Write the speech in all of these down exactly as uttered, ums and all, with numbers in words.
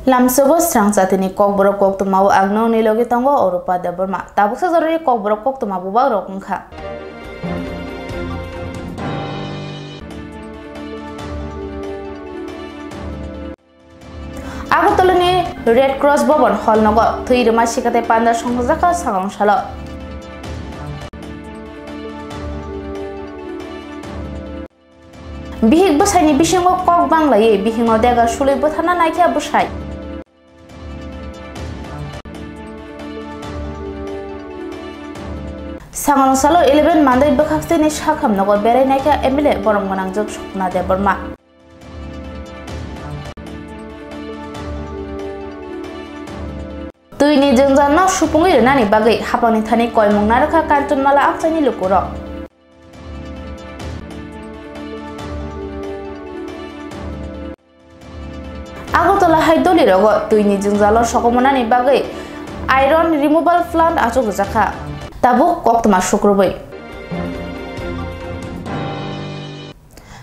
Lamsobo srang jatini kokborok koktwmao ang nokni logi tongo Orupa Debbarma. Tabuksa jorani kokborok koktwma bubak rok wngkha. Agartala ni Red Cross Bhavan Hall nogo thwi rwma sikatai panda songchajakha sakang salo. Bihik bwsaini bisingo kok banglaiwi bihikno dega sulwi bwtharna naikha bwsai. Sangrong salo eleven mandai bwkhaksini sakham nogo berai naikha M L A borom gwnangjwk Swapna Debbarma. Twini jwngjalno supungwi rwnani bagwi hapangni thani koimung narwkha Kanchanmala amchaini lukurok. Agartala hai dolirogo twini jwngjalo sokomornani bagwi iron removal plant achukjakha. Tabuk koktwma sukrubwi.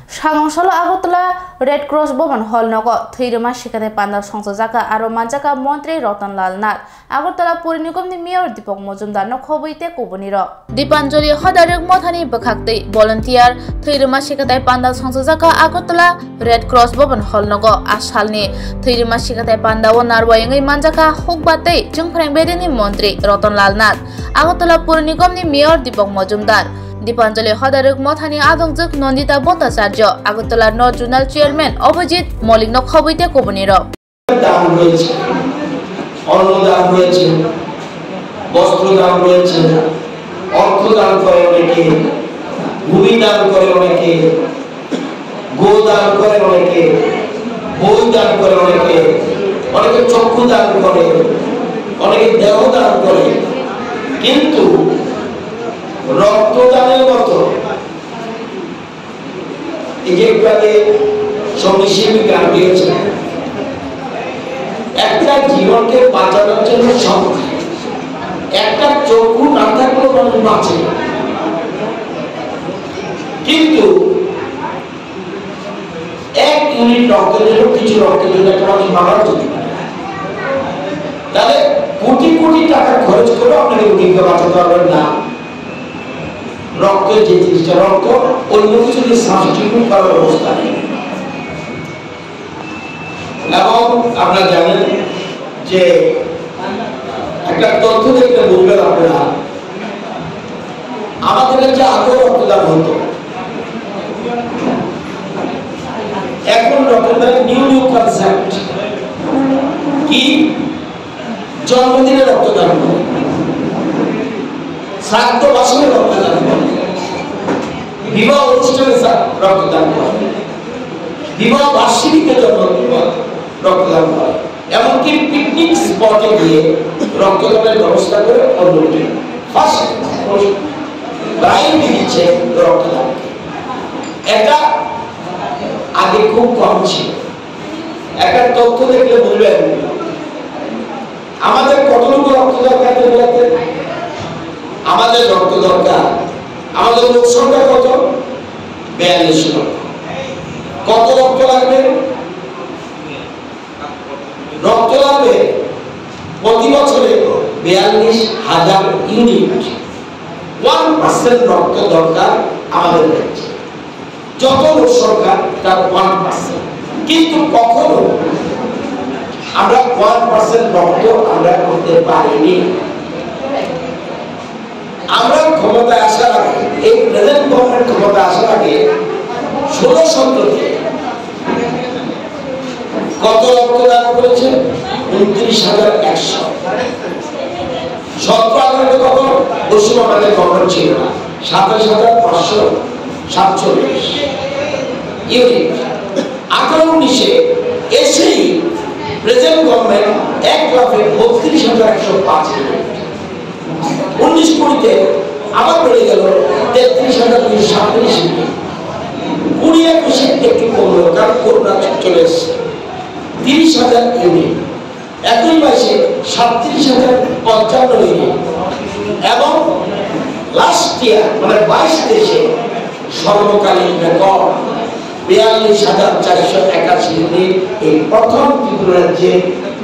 Sangrong salo Agartala Red Cross Bhavan Hall nogo thwi rwma sikatai panda songchajakha aro manjakha Montri Ratan Lal Nath. Agartala Puri Nigam ni Mayor Deepak Majumdar no khobwi tei kubuni rok. Dipanjali Hodaruk Mothani bwkhaktwi volunteer thwi rwma sikatai panda songchajakha Agartala Red Cross Bhavan Hall nogo. A salni thwi rwma sikatai panda o narwai wngwi manjakha hukba tei chwngphrang bedeni Montri Ratan Lal Nath, Agartala Puri Nigam ni Mayor Deepak Majumdar, Dipanjali Hodaruk Mothani adongjwk Nandita Bhattacharya, Agartala North Zonal Chairman Abhijit Maulik no khobwi tei kubuni rok. দান রয়েছে, অন্ন দান রয়েছে, বস্ত্র দান রয়েছে, অর্থ দান করে অনেকে, ভূমি দান করে অনেকে, গো দান করে অনেকে, বই দান করে অনেকে, অনেকে চক্ষু দান করে, অনেকে দেহ দান করে, কিন্তু রক্তদানের মতো এই যে একটু আগে সঙ্গীত শিল্পী গান গেয়েছেন, একটা জীবনকে বাঁচানোর জন্য সব, একটা চক্ষু না থাকলেও মানুষ বাঁচে, কিন্তু এক ইউনিট রক্তের জন্য, কিছু রক্তের জন্য একটা মানুষ মারাও যেতে পারে। তাহলে কোটি কোটি টাকা খরচ করে আপনাকে রোগীকে বাঁচাতে পারবেন না। রক্তের যে জিনিসটা, রক্ত অন্য কিছু দিয়ে সাবস্টিটিউট করার ব্যবস্থা নেই। এবং আপনারা জানেন যে একটা তথ্য দেখলে বুঝবেন আপনারা, আমাদের কাছে আগেও রক্তদান হতো, এখন রক্তদান নিউ নিউ কনসেপ্ট। কি? জন্মদিনে রক্তদান করে, শ্রাদ্ধ বাসনে রক্তদান করে, বিবাহ অনুষ্ঠানে সা-, রক্তদান করে, বিবাহ বার্ষিকীতে জন্ম রক্তদান করে, এমনকি পিকনিক স্পটে গিয়ে রক্তদানের ব্যবস্থা করে অন্যদিন ফার্স্ট প্রায়োরিটি দিচ্ছে রক্তদানকে। এটা আগে খুব কম ছিল। একটা তথ্য দেখলে বুঝবেন, আমাদের কতটুকু রক্ত দরকার? আমাদের রক্ত দরকার, আমাদের লোক সংখ্যা কত? বিয়াল্লিশ লক্ষ। কত রক্ত লাগবে? রক্ত লাগবে প্রতি বছরে বিয়াল্লিশ হাজার ইউনিট। ওয়ান পার্সেন্ট রক্ত দরকার আমাদের রাজ্যে। যত লোক সংখ্যা, তার ওয়ান পার্সেন্ট। কিন্তু কখনো আমরা ওয়ান পার্সেন্ট রক্ত আমরা করতে পারিনি। আমরা ক্ষমতায় আসার আগে, এই প্রেজেন্ট গভর্নমেন্ট ক্ষমতায় আসার আগে ষোলো সতেরোতে কত রক্তদান করেছে? ঊনত্রিশ হাজার একশো। সতেরো আঠারোতে কত? ওই সময় আমাদের গভর্নমেন্ট ছিল না। সাতাশ হাজার পাঁচশো সাতচল্লিশ ইউনিট। আঠারো উনিশে এসেই প্রেজেন্ট গভর্নমেন্ট এক লাফে বত্রিশ হাজার একশো পাঁচ ইউনিট। উনিশ কুড়িতে আবার বেড়ে গেল তেত্রিশ হাজার দুইশো সাতত্রিশ ইউনিট। কুড়ি একুশে একটু কমলো, কারণ করোনা চলে এসছে। তিরিশ হাজার ইউনিট। একই মাসে সাতত্রিশ হাজার পঞ্চান্ন ইউনিট। এবং লাস্ট ইয়ার, মানে বাইশ তেইশে সর্বকালীন রেকর্ড বিয়াল্লিশ হাজার চারশো একাশি ইউনিট এই প্রথম ত্রিপুরা রাজ্যে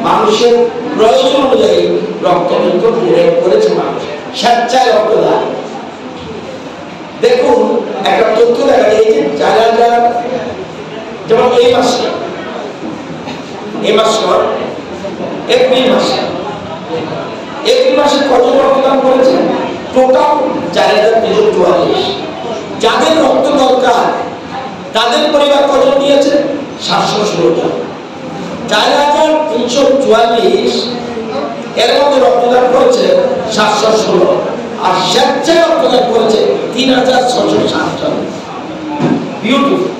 মানুষের প্রয়োজন অনুযায়ী রক্ত কিন্তু ডোনেট করেছে মানুষ, স্বেচ্ছায় রক্ত দান। দেখুন, একটা তথ্য দেখা যায় যে চার হাজার, যেমন এই মাসে, এই মাস নয়, এপ্রিল মাসে, এপ্রিল মাসে কত রক্তদান করেছে? টোটাল চার হাজার তিনশো চুয়াল্লিশ। যাদের রক্ত দরকার, তাদের পরিবার কজন দিয়েছে? সাতশো ষোলো জন। চার হাজার তিনশো চুয়াল্লিশ, এর মধ্যে রক্তদান করেছে সাতশো ষোলো, আর স্বেচ্ছায় রক্তদান করেছে তিন হাজার ছশো সাত জন। Beautiful.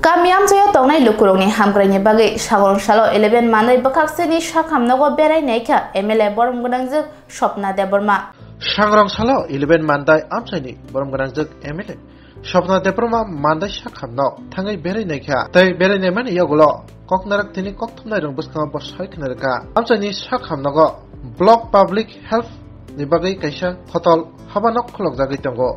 Kami amchaio tongnai lukurokni hamkraini bagwi Sagrong salo eleven Mandai bwkhakseni sakhamnogo berai naikha M L A borom gwnangjwk Swapna Debbarma. Sagrong salo eleven Mandai amchaini borom gwnangjwk M L A Swapna Debbarma Mandai sakhamno thangwi berai naikha tei berai naimani yagulo koknarak tini kokthumnairok bwskango bo sai khna rwkha. Amchaini sakhamnogo Block Public Health ni bagwi kaisa khotol habanok khulokjagwi tongo.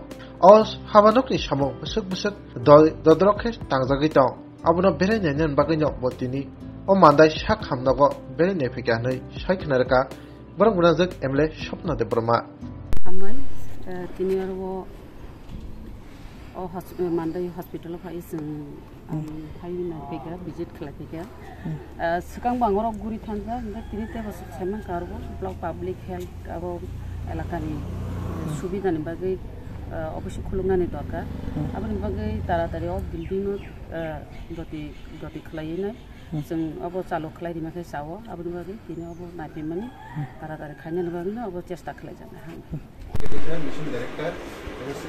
O habanokni samung bwswk bwswk doi dodrok khe tangjagwi tong. Abono berai nainani bagwino bo tini o Mandai sakhamnogo berai naiphaikha hwnwi sai khna rwkha borom gwnangjwk M L A Swapna Debbarma. Hambai, eh, tini oro o hos-, eh, Mandai hospital o phai chwng, ang phai naiphaikha, visit khlaiphikha. Eh, swkang bangorok guri thangjak, hwnkhe tini teibo swk saimankha oro block public health abo elakani, eh, subidani bagwi, eh, obosi khuluknani dorkar. Aboni bagwi taratari o building no, eh, doti, doti khlaiwi nai. Chwng obo chalu khlai rima khe chao, aboni bagwi tini obo naiphimani taratari khainani bagwino obo chesta khlaijaknai. Mission director, S S C,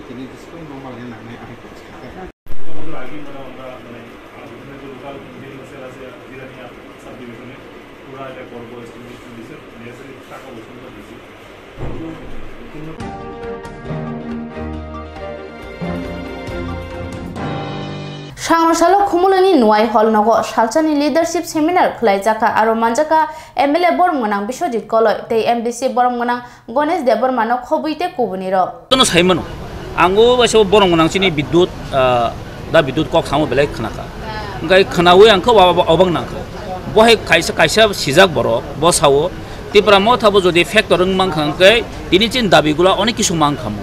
tini discipline normal ni nangnai ang. Sangrong salo Khumulwngni Nuai Hall nogo salsani leadership seminar khwlaijakha, aro manjakha M L A borom gwnang Biswajit Koloi tei M D C borom gwnang Ganesh Debbarma no khobwi tei kubuni rok. Tono sai mano. Ang o waisa o borom gwnang chini Bidyut, ah, da Bidyut kok samo belai khna kha. Hwnkhe khnaui ang khe wa-, wa-, obak nang kha. Bo hai kaisa, kaisa sijak borok, bo sao, Tipra Motha bo jodi factor wng mang kha hwnkhe tini chini dabi gula onek kisu mang kha mo.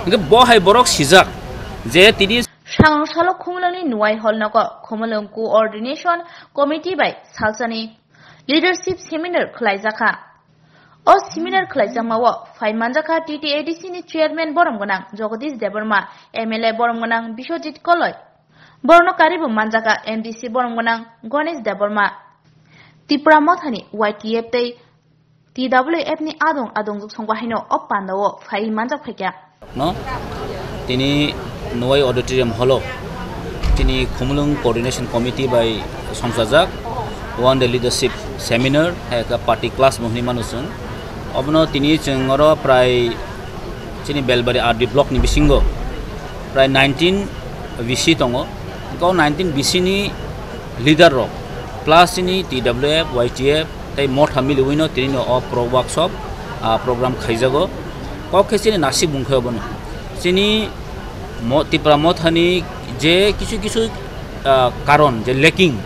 Hwnkhe bo hai borok sijak je tini Sangrong salo Khumulwngni Nuai Hall nogo Khumulwng Coordination Committee bai salsani leadership seminar khwlaijakha. O seminar khwlaijakmao phai manjakha T T A D C ni chairman borom gwnang Jagadish Debbarma, M L A borom gwnang Biswajit Koloi. Borokno karibo manjakha M D C borom gwnang Ganesh Debbarma, Tipra Mothani Y T F tei T W F ni adong adongjwk songbo haino o pandao phai manjak phaikha. No, tini Nuai Auditorium Hall o tini Khumulwng Coordination Committee bai songchajak One Day Leadership Seminar, hai khe party class bo hwnwi mano chwng. Obono tini chwng oro prai chini Belbari R D block ni bisingo prai nineteen V C tongo. Hwnkhe o nineteen V C ni leader rok plus chini T W F, Y T F, tei motha miliwino tinino o pro workshop, ah, program khaijago. Kok khe chini nasik bung khe obono. Chini mo-, Tipra Mothani je kisu kisu, ah, karon je lacking,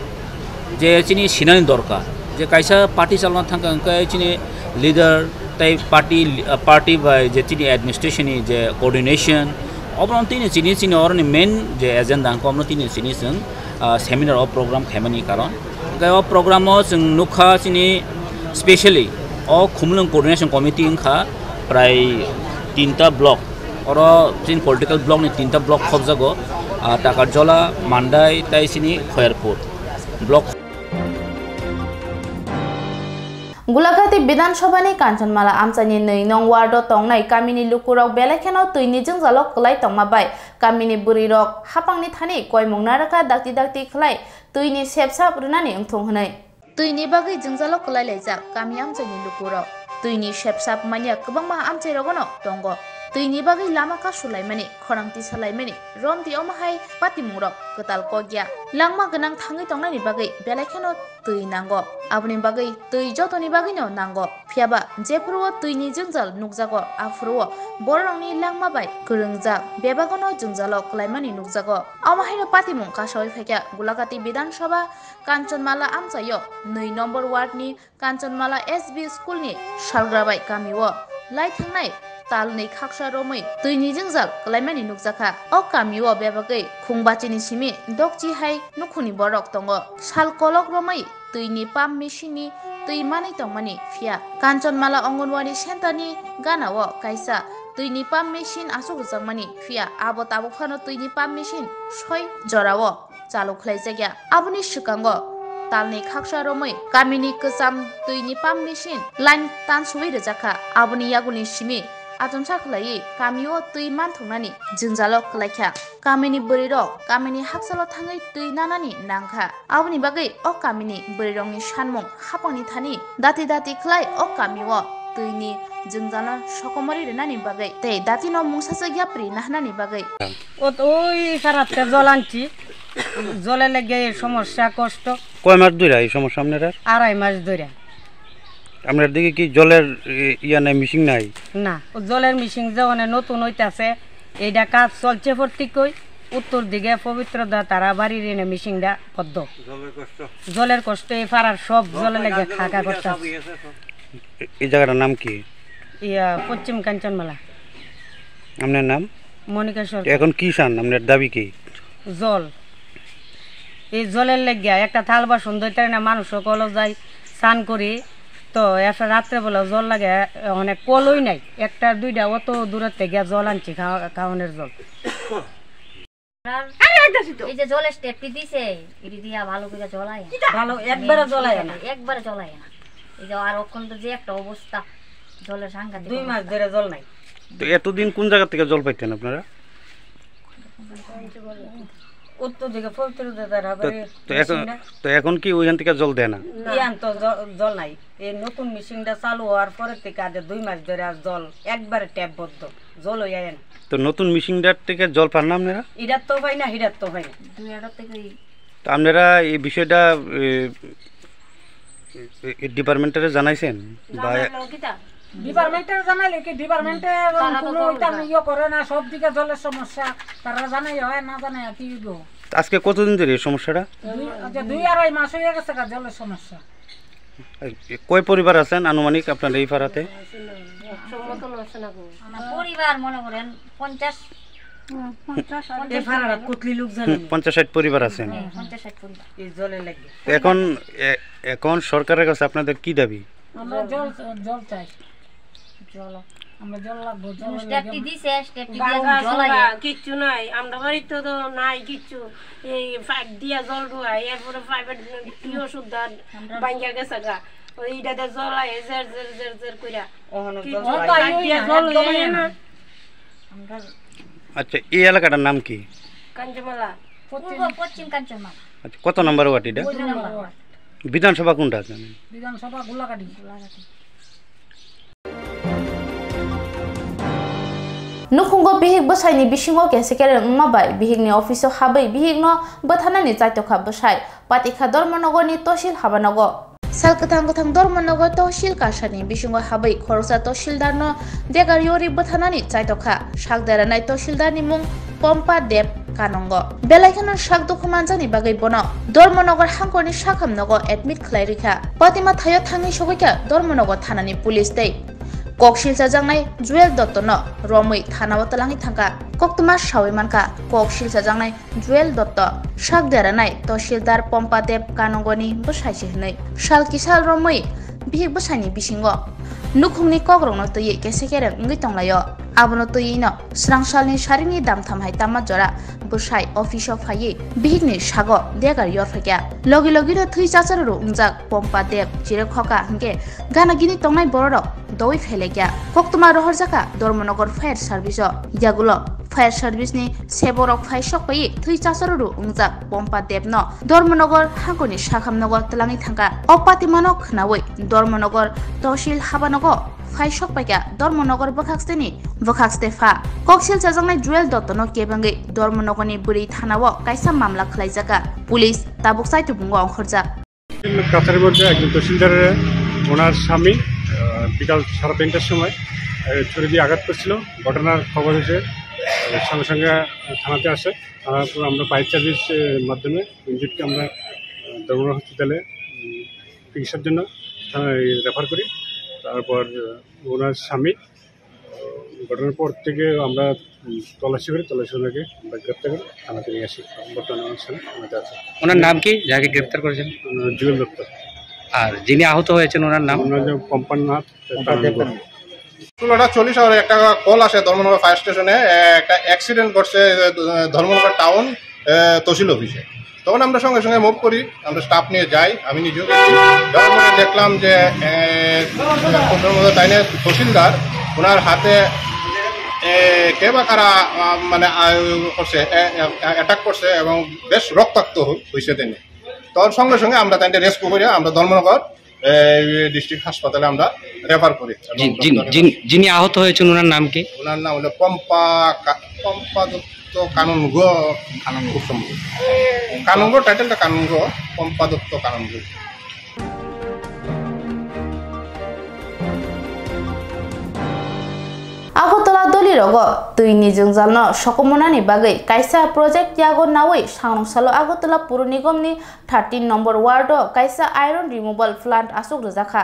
je chini sinani dorkar, je kaisa party chalna thangkha hwnkhe chini leader tei party, ah, party bai je chini administration ni je coordination, obono tini chini, chini oroni main je agenda hwnkhe obono tini chini chwng ah, seminar o program khaimani karon. Hwnkhe o program o chwng nukha chini specially o Khumulwng Coordination Committee wngkha prai tinta block. Oro chini political block ni tinta block khopjago, ah, Takarjola, Mandai, tei chini Khoyarpur block. Gulaghati Bidhan Sabha ni Kanchanmala amchaini nwi nong ward o tongnai kamini lukurok belai kheno twi ni jwngjalo kwlai tongma bai kamini bwrwi rok hapang ni thani koimung narwkha dakti dakti khwlai twi ni sepsap rwnani wngthung hwnwi. Twi ni bagwi jwngjalo kwlai laijak kami amchaini lukurok. Twi ni sepsap manya kwbangma amchai rogo no tongo. twini bagwi lama kasu laimani, khorang tisa laimani, romdi omo hai patimungrok kwtal kok ya. Langma gwnang thangwi tongnani bagwi belai kheno twi nango. Aboni bagwi twi jotoni bagwino nango. Phiyaba jephuru o twini jwngjal nukjago, aphuru o bororokni langma bai kwrwngjak bebagono jwngjalo kwlaimani nukjago. Omo haino patimung kasawi phaikha Gulakati Bidhan Sabha Kanchanmala amchaio nwi number ward ni Kanchanmala S B school ni salgrabai kamio lai thangnai talni khaksa romwi twini jwngjal kwlaimani nukjakha. O kamio bebagwi khungbachini simi dokchi hai nukhungni borok tongo. Sal kolok romwi twini pump machine ni twi manwi tongmani, phiya Kanchanmala Anganwadi center ni gana o kaisa twini pump machine aswk rwjakmani, phiya abo tabuk phano twini pump machine soi jorao chalu khlaijakya. Aboni swkango talni khaksa romwi kamini kwcham twini pump machine line tansuwi rwjakha. Aboni yagulni simi achomsa khlaiwi kamio twi manthoknani jwngjalo kwlaikha. Kamini bwrwirok kamini hakchalo thangwi twi nanani nangkha. Aboni bagwi o kamini bwrwirokni sanmung hapangni thani dati dati khlai o kamio twini jwngjalo sokomorwi rwnani bagwi tei datino mungsa chak yapri nahnani bagwi. Ot oi farat ke jolanchi, jole lege somosya kosto. কয় মাস ধরে এই সমস্যা আপনার? আড়াই মাস ধরে। আপনার দিকে কি জলের, এ, ইয়া নাই, মিশিং নাই? না, ও জলের মিশিং যে মানে নতুন হইতাছে, এইটা কাজ চলছে প্রত্যেকই। উত্তর দিকে পবিত্র দা তারা বাড়ির এনে মিশিংটা বদ্ধ। জলের কষ্ট। জলের কষ্ট, এই পাড়ার সব জলে লেগে খাকা করতেছে। এ-, এই জায়গাটার নাম কি? ইয়া, পশ্চিম কাঞ্চনমালা। আপনার নাম? মনিকা সরকার। এখন কি চান? আপনার দাবি কি? জল। এই জলের লেগিয়া একটা থাল বাসন ধুইতে পারি না, মানুষ সকলও যাই স্নান করি, তো একটা রাত্রে বেলা জল লাগে, অনেক কলই নাই, একটা দুইটা অত দূরের থেকে জল আনছি, খাওয়া-, খাওয়ানোর জল। আর এই যে জলের স্টেপটি দিছে, এটি দিয়া ভালো করে জ্বলায় না। ভালো, একবারে জ্বলায় না। একবারে জ্বলায় না। এই যে আর অখন তো যে একটা অবস্থা, জলের সাংঘাতিক দুই মাস অবস্থা। ধরে জল নাই। তো এতদিন কোন জায়গা থেকে জল পাইতেন আপনারা? উত্তর দিকে পবিত্র দাদার তো, আবার তো এখন, মেশিনটা। তো এখন কি ওইখান থেকে জল দেয় না? না। ইয়ান তো জ-, জল নাই। এই নতুন মেশিনটা চালু হওয়ার পরে থেকে আজ দুই মাস ধরে আর জল একবারে ট্যাপ বদ্ধ, জল হয়ে যায় না। তো নতুন মেশিনটার থেকে জল পান না আপনারা? এটার তো পাই না, এটার তো পাই না। দুই আড়ার থেকে এই তো আপনারা এই বিষয়টা, এ, এ, এ, ডিপার্টমেন্টে জানাইছেন? বা জানাইলো কিতা? ডিপার্টমেন্টে জানাইলে কি, ডিপার্টমেন্টে তারা তো কোনো জল ইটা দেয়। ইয়ে করে না, সব দিকে জলের সমস্যা, তারা জানাই হয় না জানাই আর কি হইব। আজকে কতদিন ধরে এই সমস্যাটা? দুই, আচ্ছা, দুই আড়াই মাস হয়ে গেছে গা জলের সমস্যা। এ, কয় পরিবার আছেন আনুমানিক আপনার এই পাড়াতে? সম্মত নয় না গো। আমার পরিবার মনে করেন পঞ্চাশ। হুম, পঞ্চাশ আর এই পাড়াটা কুতলি লোক জানে। হুম, পঞ্চাশ ষাট পরিবার আছেন। হ্যাঁ, পঞ্চাশ ষাট পরিবার। এই জলে লাগে। তো এখন, এ-, এখন সরকারের কাছে আপনাদের কি দাবি? আমরা জল, জল চাই। জল। আমরা জল লাগবো, জল স্টেপটি লাগে। দিছে, স্টেপটি দিয়ে গাঙ্গা জল লাগে। সুরা কিচ্ছু নাই, আমরা বাড়িতে তো নাই কিচ্ছু। এই পাইপ দিয়া জল ঢুকায়, এরপরে পাইপের ইয়ে সুদ্ধা আমরা ভাঙ্গা গেছে গা। ওই ইটাতে জল আয়, জের জের জের জের কইরা। ওখানে কিচ্ছু জল নাই। পাই পাইপ দিয়া না, জল একদমই লইয়া না। না। আমরা আচ্ছা, এই এলাকাটার নাম কি? কাঞ্চনমালা। পশ্চিম পূর্ব পশ্চিম কাঞ্চনমালা। আচ্ছা, কত নম্বর ওয়ার্ড এটা? পনেরো নম্বর ওয়ার্ড। বিধানসভা কোনটা আছে? বিধানসভা Golaghati. Nukhungo bihik bwsaini bisingo kese kereng wngma bai bihikni office-o habwi bihikno bwtharnani chaitokha bwsai. Patikha Dharmanagarni Tosil habanogo. Sal kwthang kwthang Dharmanagar Tosil kasani bisingo habwi khoroksa Tosildarno degar yori bwtharnani chaitokha. Sak deranai Tosildarni mung Pompa Deb Kanongo. Belai kheno sak dukhu manjakni bagwi bono Dharmanagar hangkorni sakham nogo admit khlai rikha. Patima thaio thangwi sogwikha Dharmanagar thanani police tei kok silchajaknai Joel Dottono romwi thanao twlangwi thangkha. Koktwma sawi mankha kok silchajaknai Joel Dotto. Sak deranai Tohsildar Pompa Deb Kanongoni bwsai se hwnwi sal kisal romwi bihik bwsaini bisingo nukhungni kokrokno twiwi kese kereng wngwi tonglaio. Abono twiwino swrang salni sarini damtham hai tama jora bwsai office-o phaiwi bihikni sago degar yorphaikha. Logi logino thwi chacharo wngjak Pompa Deb chirwi khokha hwnkhe gana gini tongnai bororok doui phailaikha. Koktwma rohorjakha Dharmanagar Fire Service-o. Yagulo Fire service ni seborok phai sok pai thwi chasaro ru wngjak Pompa Debno Dharmanagar hangkoni sakham nogo twlangwi thangkha. O patimano khnawi Dharmanagar Tosil habanogo phai sok paikha Dharmanagar bwkhaksteni bwkhakste pha. Koksil chajaknai Jewel Dottono kebengwi Dharmanagarni bwrwi thanao kaisa mamla khwlaijakha. Police tabuk saitubungo ongkhorjak. কাছারির মধ্যে একজন তহসিলদারের ওনার স্বামী আহ, বিকাল সাড়ে তিনটার সময় আহ, ছুরি দিয়ে আঘাত করছিল। ঘটনার খবর হয়েছে আহ, সঙ্গে সঙ্গে থানাতে আসে। থানার পর আমরা ফায়ার সার্ভিস আহ, মাধ্যমে ইনজুর্ডকে আমরা আহ, দরভঙ্গা হসপিটালে উম, চিকিৎসার জন্য রেফার করি। তারপর আহ, ওনার স্বামী ঘটনার পর থেকে আমরা উম, তল্লাশি করি, তল্লাশি ওনাকে আমরা গ্রেপ্তার করি, থানাতে নিয়ে আসি। বর্তমানে ওনার স্বামী থানাতে আছে। ওনার নাম কি, যাকে গ্রেপ্তার করেছেন? আহ, জুয়েল দত্ত। আর যিনি আহত হয়েছেন, ওনার নাম? ওনার নাম পম্পানাথ কানুনগো। ষোলোটা চল্লিশ আমার একটা কল আসে ধর্মনগর ফায়ার স্টেশনে, এ, একটা অ্যাক্সিডেন্ট ঘটছে এ, ধর্মনগর টাউন এ, তহসিল অফিসে। তখন আমরা সঙ্গে সঙ্গে মুভ করি, আমরা স্টাফ নিয়ে যাই, আমি নিজেও গেছি। যাওয়ার পরে দেখলাম যে এ, ধর্মনগর তাইনে তহসিলদার, ওনার হাতে এ, কে বা কারা আহ, মানে আহ, করছে, অ্যাটাক করছে এবং বেশ রক্তাক্ত হই- হয়েছে তিনি। তখন সঙ্গে সঙ্গে আমরা তাইনে রেস্কিউ করে আমরা ধর্মনগর ডিস্ট্রিক্ট হাসপাতালে আমরা রেফার করি। এবং যিনি আহত হয়েছেন, ওনার নাম কি? ওনার নাম হলো পম্পা কা- পম্পা দত্ত কানুনগো। কানুনগো। কানুনগো, টাইটেলটা কানুনগো, পম্পা দত্ত kanungo. Agartala doli rogo twi ni jwngjalno sokomornani bagwi kaisa project yago nawi sangrong salo Agartala Puro Nigom ni thirteen number ward o kaisa iron removal plant aswk rwjakha.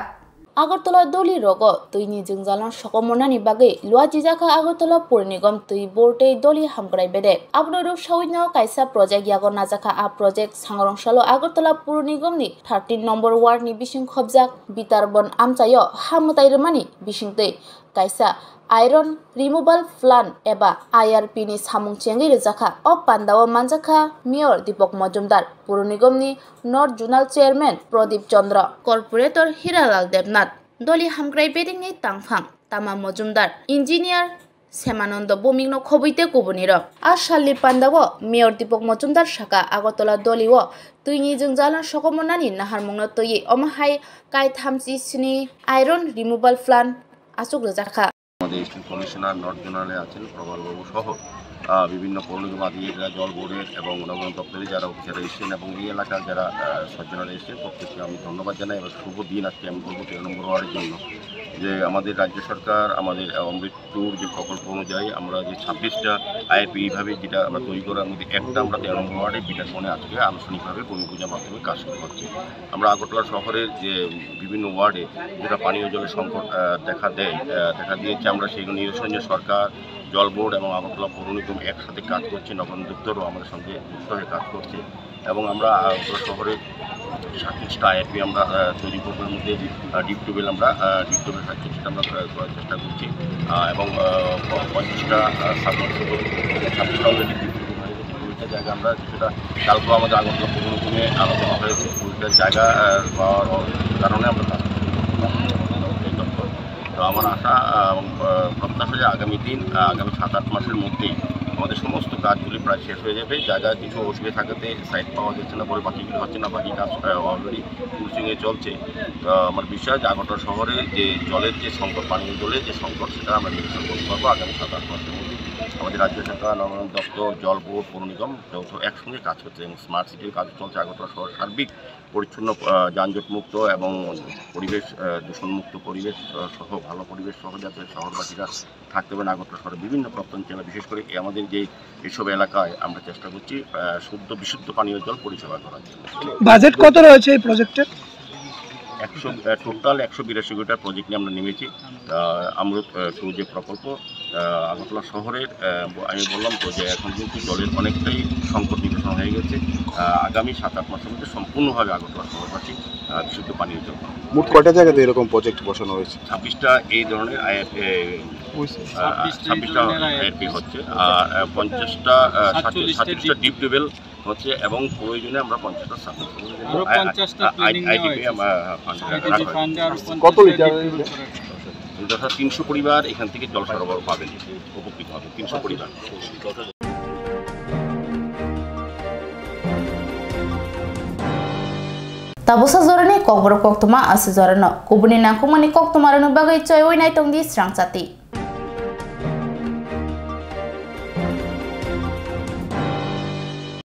Agartala doli rogo twi ni jwngjalno sokomornani bagwi luachijakha Agartala Puro Nigom twi board tei doli hamkrai bedek. Abono rwksawi no kaisa project yago najakha. A project sangrong salo Agartala Puro Nigom ni thirteen number ward ni bising khobjak Bitarbon amchaio ha mwtai rwmani bisingtwi kaisa iron removal plant eba I R P ni samung chengwi rwjakha. O pandao manjakha Mayor Deepak Majumdar, Puro Nigom ni North Zonal Chairman Pradip Chandra, Corporator Hiralal Debnath, doli hamkrai bedek ni tangphang Tama Majumdar, Engineer Semanando Bhowmik no khobwi tei kubuni rok. A salni pandao Mayor Deepak Majumdar saka Agartala doli o twi ni jwngjalno sokomornani naharmung no twiwi omo hai kaitham chi sni iron removal plant aswk rwjakha. আমাদের district commissioner north জোনালে আছেন প্রবাল বাবু সহ আহ, বিভিন্ন পৌর নিগম আধিকারিকরা, জল বোর্ডের এবং নগর দপ্তরে যারা অফিসার এসেছেন এবং এই এলাকার যারা আহ, সজ্জনরা এসেছেন প্রত্যেককে আমি ধন্যবাদ জানাই এবং শুভ দিন আজকে আমি বলবো তেরো নম্বর ওয়ার্ডের জন্য। যে আমাদের রাজ্য সরকার আমাদের আহ, অমৃত টুর যে প্রকল্প অনুযায়ী আমরা যে ছাব্বিশটা আইআরপি এইভাবে যেটা আমরা তৈরি করার মধ্যে একটা আমরা তেরো নম্বর ওয়ার্ডে বিটার বনে আজকে আনুষ্ঠানিকভাবে ভূমি পূজার মাধ্যমে কাজ শুরু হচ্ছে। আমরা আগরতলা শহরের যে বিভিন্ন ওয়ার্ডে যেটা পানীয় জলের সংকট আহ, দেখা দেয় আহ, দেখা দিয়েছে, আমরা সেই নিরসনে সরকার, জল বোর্ড এবং আগরতলা পৌর নিগম একসাথে কাজ করছে। নগর দপ্তরও আমাদের সঙ্গে যুক্ত হয়ে কাজ করছে এবং আমরা আগরতলা শহরে সাতত্রিশটা আইআরপি আমরা আহ, তৈরি করবো। এর মধ্যে ডিপ টিউবওয়েল আমরা ডিপ টিউবওয়েল সাতত্রিশটা আমরা আহ, করার চেষ্টা করছি আহ, এবং আহ, প- পঁয়ত্রিশটা সাবমার্সিবল, ছাব্বিশটা অলরেডি ডিপ টিউবওয়েল হয়ে গেছে। কুড়িটা জায়গা আমরা কিছুটা কালকে আমাদের আগরতলা পৌর নিগমে আলোচনা হয়েছে, কুড়িটা জায়গা আহ, পাওয়ার কারণে আমরা কাজ করছি। এই দপ্তর। তো আমার আশা আহ, এবং আহ, প্রত্যাশা যে আগামী দিন আহ, আগামী সাত আট মাসের মধ্যেই আমাদের সমস্ত কাজগুলি প্রায় শেষ হয়ে যাবে। জায়গা কিছু অসুবিধা থাকাতে সাইট পাওয়া যাচ্ছে না বলে বাকিগুলি হচ্ছে না, বাকি কাজ অলরেডি ফিনিশিংয়ে চলছে। তো আমার বিশ্বাস যে আগরতলা শহরে যে জলের যে সংকট, পানীয় জলের যে সংকট, সেটা আমরা নিরসন করতে পারবো আগামী সাত আট মাসের মধ্যে। আমাদের রাজ্য সরকার, নগর দপ্তর, জল বোর্ড, পৌর নিগম যৌথ একসঙ্গে কাজ করছে এবং স্মার্ট সিটির কাজ চলছে। আগরতলা শহর সার্বিক পরিচ্ছন্ন, আহ, যানজটমুক্ত এবং পরিবেশ আহ, দূষণমুক্ত পরিবেশ আহ, সহ ভালো পরিবেশ সহ যাতে শহরবাসীরা থাকতে পারেন। আগরতলা শহরের বিভিন্ন প্রত্যন্ত জেলা, বিশেষ করে এই আমাদের যে এইসব এলাকায় আমরা চেষ্টা করছি আহ, শুদ্ধ বিশুদ্ধ পানীয় জল পরিষেবা করার জন্য। বাজেট কত রয়েছে এই প্রজেক্টের? একশো আহ, টোটাল একশো বিরাশি কোটি টাকার প্রজেক্ট নিয়ে আমরা নেমেছি। আহ, আমরুত আহ, টু যে প্রকল্প আহ, আগরতলা শহরের আহ, ব- আমি বললাম তো যে এখন কিন্তু জলের অনেকটাই সংকট নিরসন হয়ে গেছে। আহ, আগামী সাত আট মাসের মধ্যে সম্পূর্ণভাবে আগরতলা শহরবাসী আহ, বিশুদ্ধ পানীয় জল পাবে। মোট কয়টা জায়গাতে এরকম প্রজেক্ট বসানো হয়েছে? ছাব্বিশটা এই ধরনের আইএফ ছাব্বিশটা আইএফপি হচ্ছে। আর আহ, পঞ্চাশটা আহ, সাতচল্লিশটা ডিপ টিউবওয়েল হচ্ছে এবং প্রয়োজনে আমরা পঞ্চাশটা সাবমার্সিবল আরো পঞ্চাশটা প্ল্যানিং নেওয়া আইডিপি হয়েছে। আমরা ফান্ড রাখা হয়েছে। ফান্ডে আরো কত লিটার? যথা তিনশো পরিবার এখান থেকে জল সরবরাহ পাবেন, উপকৃত হবে তিনশো পরিবার। Tabusa jorani kokborok koktwma aswk jorano kubuni nangkukmani koktwmarokni bagwi choiwi naitongdi srangchati.